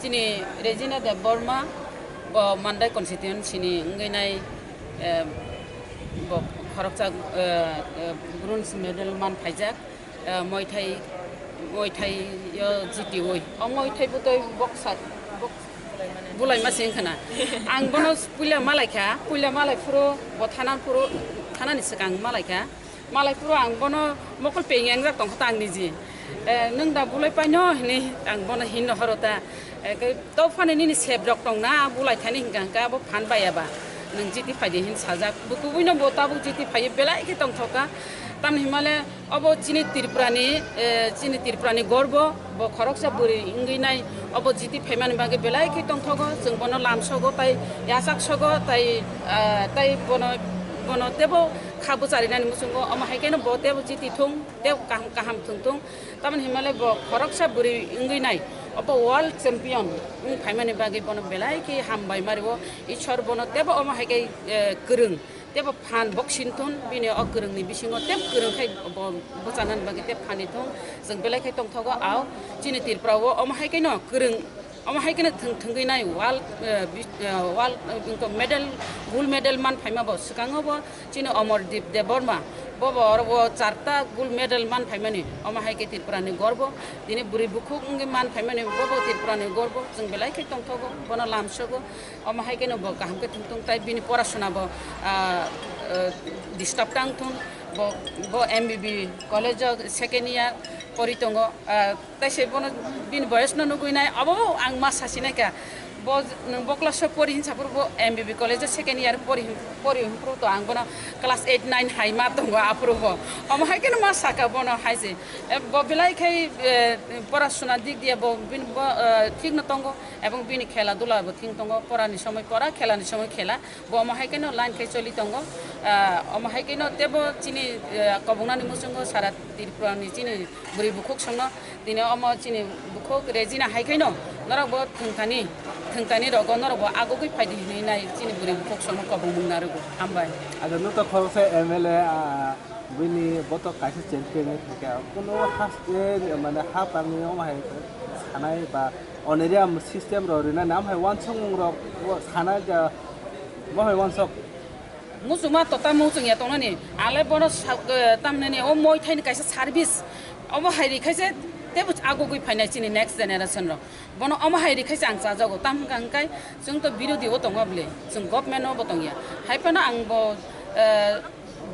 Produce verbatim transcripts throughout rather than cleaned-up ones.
Chini Regina Debbarma, bo Mandai constituency ni wngwi nai, eh, bo khoroksa, eh, eh, bronze medal man phaijak, eh, Muay Thai, Muay Thai yo jitiwi. O Muay Thai butoi boxer, box-, bulaima se wngkha na. Ang bono puila malaikha, puila malai phuru, bo thana phuru, thanani swkang malaikha. Malai phuru ang bono mokol peng engjak tongkha ta ang niji. Eh, nwng da bulai paino hinwi ang bono hinno horo ta. Eh, ke to phani nini sep rok tong na bulai thani hinka hinka abo phan baya ba. Nwng jiti phaidi hin sajak. Bo kubuino bo tabuk jiti phaiwi belai khe tongthok kha. Tamni himale obo chini Tripura ni, eh, chini Tripura ni gorbo, bo khoroksa bwrwi wngwi nai obo jiti phaimani bagwi belai khe tongthogo. Chwng bono lamsogo tai yachak sogo tai, ah, tai bono, bono tebo kha bwcharinani muchungo, omo hai kheno bo tebo jiti thung, tebo kaham kaham thung thung. Tamoni hinmale bo khoroksa bwrwi wngwi nai, obo world champion wng phaimani bagwi bono belai khe hambai mario. Ishwar bono tebo omo hai khe, eh, kwrwng, tebo phan boxing thun, bini o kwrwngni bisingo tebo kwrwng khai bo bwchanani bagwi tebo phani thung. Chwng belai khe tongthogo, ao chini Tripura o omo hai kheno kwrwng. Omo hai kheno thwng-, thwngwi nai world, eh, bis-, eh, world, eh, wngkha medal, gold medal man phaima bo. Swkango bo chini Omordeep Debbarma, bo bo oro bo charta gold medal man phaimani. Omo hai khe Tripura ni gorbo. Tini bwrwi bukhuk wngwi man phaimani, bo bo Tripura ni gorbo. Chwng belai khe tongthogo, bono lamsogo. Omo hai kheno bo kaham khe thwng thung tai bini porasona bo, ah, eh, disturb tang thung. Bo, bo M B B college o second year pori tongo. Ah, Tai se bono bini boyos no nugwi nai, abo ang ma sasi nai kha. Bo nwng bo class o pori hinsa phuru bo M B B college o second year pori hin, pori hin phuru to ang bono class eight nine hai ma tongo aphuru bo. Omo hai kheno ma saka bono hai se. E, bo belai khai, e, porasuna dik dia bo bini bo, e, thik no tongo ebong bini khela dula bo thik tongo, pora ni somoi pora, khela ni somoi khela. Bo omo hai kheno line khai choli tongo. Ah, omo hai kheno tebo chini, ah, kobongnani muchungo sara Tripura ni chini bwrwi bukhuk songno tini omo chini bukhuk Regina hai kheno norok bo thwngthani, thwngthani rogo norok bo agugwi phaidi hinwi nai chini bwrwi bukhuk songno kobongmung narwgo. Hambai. Acha, nwng to khoroksa M L A, ah, bini boto kaisa champion wngwi thangkha. Kuno haste, mane, ha pangni omo hai sanai ba honorarium system rok rinani, omo hai uansukmung rok sanai ja. Bo hai uansuk. Muchungma to tamo muchung ya tongnani. Ale bono sa-, eh, tamnani o Muay Thai ni kaisa service. Omo hai ri khaise tebo agugwi phainai chini next generation rok. Bono omo hai ri khaise ang chajago. Tam hwnkha hwnkhe chwng to birodhi o tongo bwle. Chwng government o bo tongya. Hai phano ang bo, eh,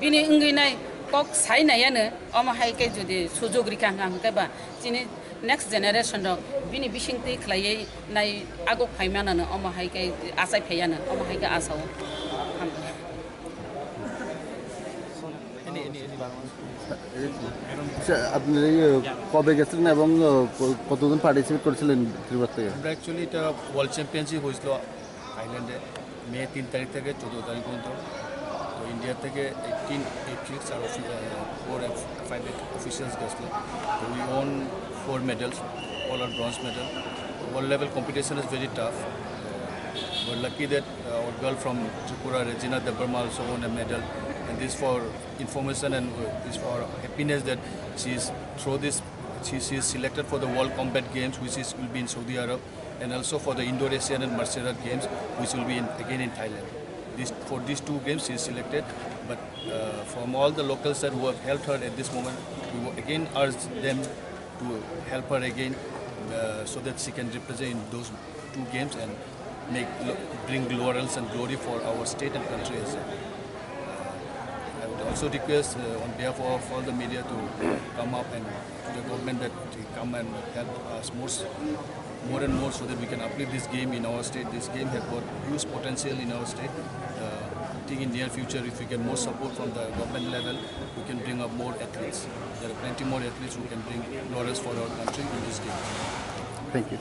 bini wngwi nai kok sai nai ano. Omo hai khe jodi sujog rikha hwnkha hwnkhe ba chini next generation rok bini bisingtwi khlaiwi nai aguk phai manano, omo hai khe achai phai ano, omo hai khe asao. Hambai. আচ্ছা, আপনি এই, আহ, কবে গেছিলেন এবং, আহ, ক-, কতজন পার্টিসিপেট করেছিলেন ত্রিপুরা থেকে? আমরা অ্যাকচুয়ালি এটা ওয়ার্ল্ড চ্যাম্পিয়নশিপ হয়েছিল থাইল্যান্ডে মে তিন তারিখ থেকে চোদ্দ তারিখ পর্যন্ত। তো ইন্ডিয়া থেকে এইটিন এথলিটস আর অফি-, আহ, ফোর এফ-, ফাইভ এথ-, অফিসিয়ালস গেছিল। তো we won four medals, all are bronze medal. World level competition is very tough. We're lucky that, uh, our girl from Tripura, Regina Debbarma, also won a medal. And this for information and, uh, this for happiness that she is through this, she, she is selected for the World Combat Games, which is, will be in Saudi Arab, and also for the Indo-Asian and Martial Art Games, which will be in, again in Thailand. This, for these two games, she is selected. But, uh, from all the locals that who have helped her at this moment, we will again urge them to help her again, uh, so that she can represent in those two games and make, bring laurels and glory for our state and country as well. Uh, I would also request, uh, on behalf of all the media to come up and to the government that they come and help us more, s-, more and more so that we can uplift this game in our state. This game has got huge potential in our state. Uh, I think in near future, if we get more support from the government level, we can bring up more athletes. There are plenty more athletes who can bring laurels for our country in this game. Thank you.